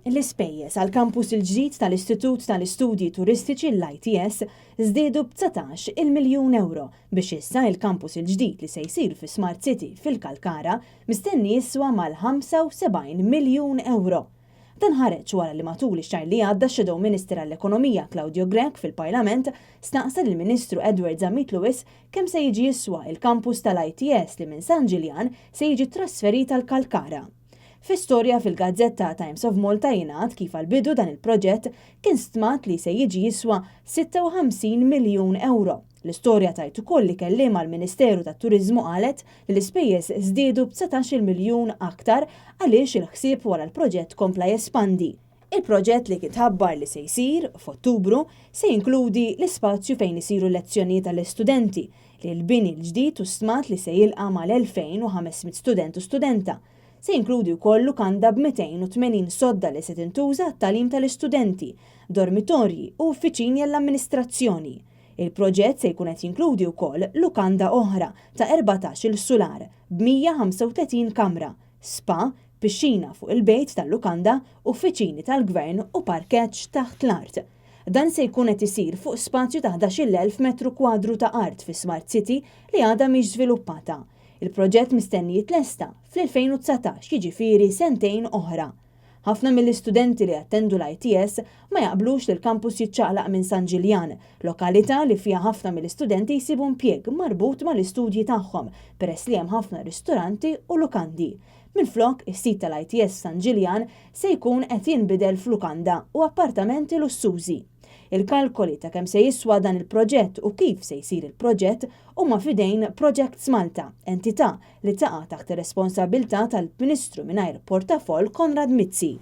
L-ispejjeż għall-kampus il-ġdid tal-Istitut tal-Istudji Turistiċi, l-ITS, żdiedu b' 19-il miljun ewro biex issa il-kampus il-ġdid li se jsir fi Smart City fil-Kalkara mistenni jiswa mal-75 miljun ewro. Dan ħareġ wara li matul ix-xahar li għadda x-Shadow Minister għall-Ekonomija Claudio Grech fil-Parlament staqsa lill-Ministru Edward Zammit Lewis kemm se jiġi jiswa il-kampus tal-ITS li minn San Ġiljan se jiġi trasferit għall-Kalkara. Fi storja fil-gazzetta Times of Malta jingħad kif għall-bidu dan il-proġett kien stmat li se jiġi jiswa 56 miljun ewro. L-istorja tgħid ukoll li kelliem għall-Ministeru tat-Turiżmu qalet li l-ispejjeż żdiedu b' 19-il miljun aktar għaliex il-ħsieb wara l-proġett kompla jespandi. Il-proġett li kien tħabbar li se jsir, f'Ottubru, se jinkludi l-ispazju fejn isiru l-lezzjonijiet għall-istudenti, li l-bini l-ġdid hu stmat li se jilqa' mal-2,500 student u studenta. Se jinkludi wkoll lukanda b'280 sodda li se tintuża għat-tagħlim tal-istudenti, dormitorji u uffiċini għall-amministrazzjoni. Il-proġett se jkun qed jinkludi wkoll lukanda oħra ta' 14-il sular b'135 kamra, spa, pixxina fuq il-bejt tal-lukanda, uffiċini tal-gvern u parkeġġ taħt l-art. Dan se jkun qed isir fuq spazju ta' 11,000 metru kwadru ta' art fi Smart City li għadha mhix żviluppata. Il-proġett mistenni jitlesta fl-2019, jiġifieri sentejn oħra. Ħafna mill-istudenti li jattendu l-ITS ma jaqblux li l-kampus jiċċaqlaq minn San Ġiljan, lokalità li fiha ħafna mill-istudenti jsibu impjieg marbut mal-istudji tagħhom peress li hemm ħafna ristoranti u lukandi. Minflok, is-sit tal-ITS f'San Ġiljan se jkun qed jinbidel f'lukanda u appartamenti lussużi. Il-kalkoli ta' kemm se jiswa dan il-proġett u kif se jsir il-proġett huma f'idejn Projects Malta, entità li taqa' taħt ir-responsabbiltà tal-Ministru mingħajr portafoll Konrad Mizzi.